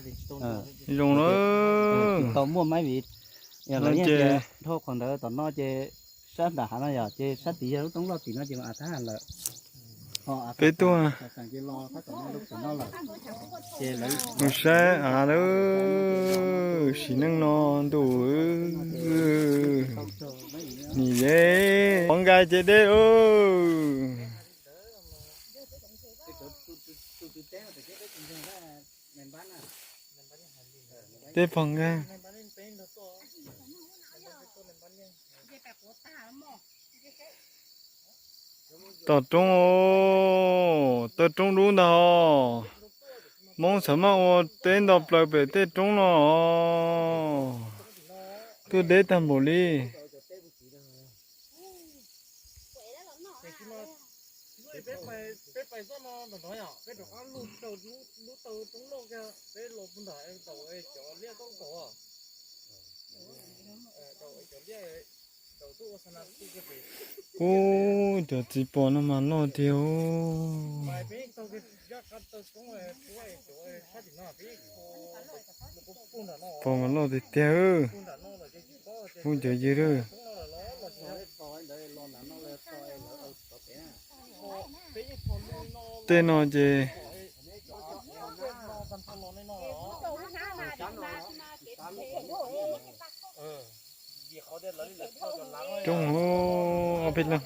Zoo na. Tau muaj maiv vim yog lawv yeej tias dhau qhov ntawd tom no ces sab nram hav no yog ces sab tid yog lub roob loj tim no ces mas a thab lawm. Peb tuaj mus saib av lawm, sim neej no ntuj. Nim yeej pov nkas ces deb. Tej pog nkaag tom roob os, taw roob dub ntag os. Moob xav maj ua teb nto plaws pem tej roob no os. Tuaj deb tag npaum li. Ub, cov txiv pos no mas loj tiag. Pos mas loj tiag tiag. Ub, cov ywg lawm. Tej no ces roob hauv ob peb leeg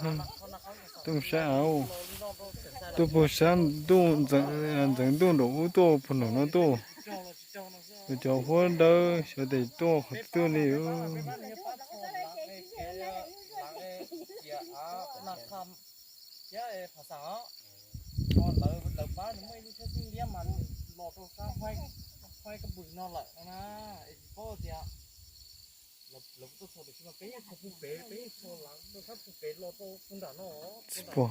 tuaj saib av. Tuaj puag sab ntuj, ntxeev ntuj nraum ub tuaj puag nraum no tuaj. Cov huab dawb xyov tes tuaj qhov twg tuaj li. Tsis pom.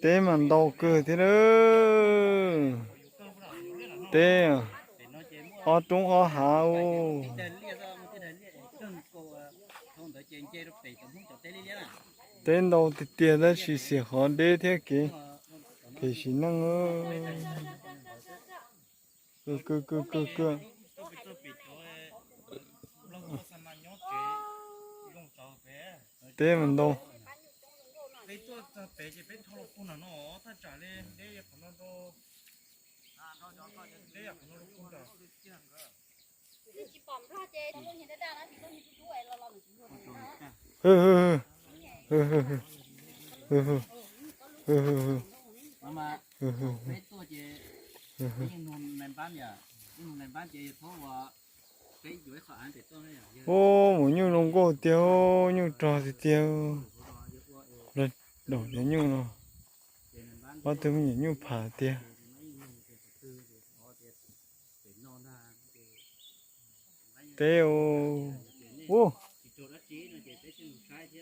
Teb mas ntau kawg thiab. Teb, ob roob ob hav. Teb ntau tiag tiag tab sis xiam qhov deb thiab kev, kev sim neej. Teb mas ntau. Ub, maum nyuj zoo nkauj tiag, nyuj rog tiag tiag. Daum cov nyuj no, ob tug me nyuam nyuj pham tiag. Teb, ub,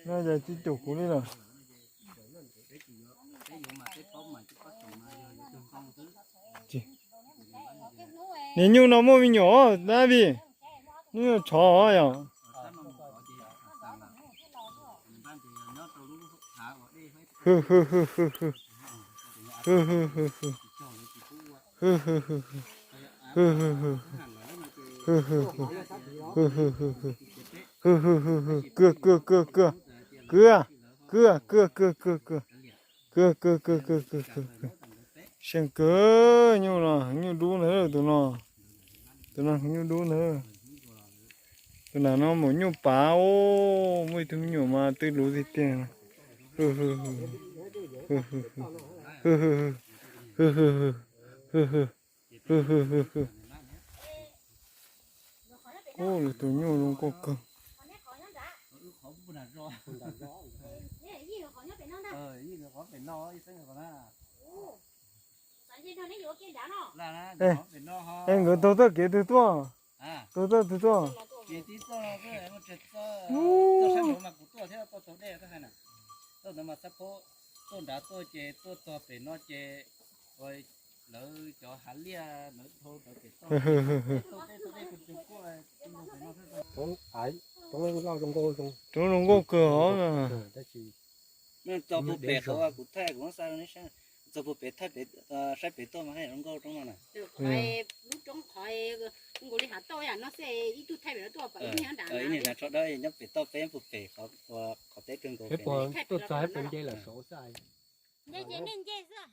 no cas tsis caum kuv li lawm. Niag nyuj no muaj me nyuam dab vim, nyuj tshov yom. Hwj hwj hwj hwj hwj. Hwj hwj hwj hwj. Hwj hwj hwj hwj. Hwj hwj hwj hwj. Hwj hwj hwj hwj. Hwj hwj hwj hwj. Hwj hwj hwj hwj. Kwj kwj kwj kwj. Kwj kwj kwj kwj kwj. Kwj kwj kwj kwj kwj kwj. Seej kawg, nyuj no nyuj dub ntag tus no. Tus no nyuj dub ntag. Tus nram no maum nyuj pav, muaj ib tug me nyuam mas twb luv tiag tiag. Hwj hwj hwj hwj. Hwj hwj hwj hwj. Hwj hwj hwj hwj. Ub, lwm tus nyuj zoo nkauj kawg. Es nkawd taug txoj kev twg tuaj? Taug txoj twg tuaj? Roob zoo nkauj kawg os. Tso puag pem qhov kuv thaij kuv muab xa rau neb saib. Txog puag pem thaij pem, saib pem toj mas haj yam zoo nkauj roob no na. Lub roob qhov nkaus li hav tauj yam no xwb, ib tug thaij pem no tuaj pom ib niag nrad, ib niag hnav tsho dawb nyob pem toj, peb puag pem qhov teb kawg nkaus pem. Tuaj txog puas nce lawm saud xwb. Nce ces nej nce xwb.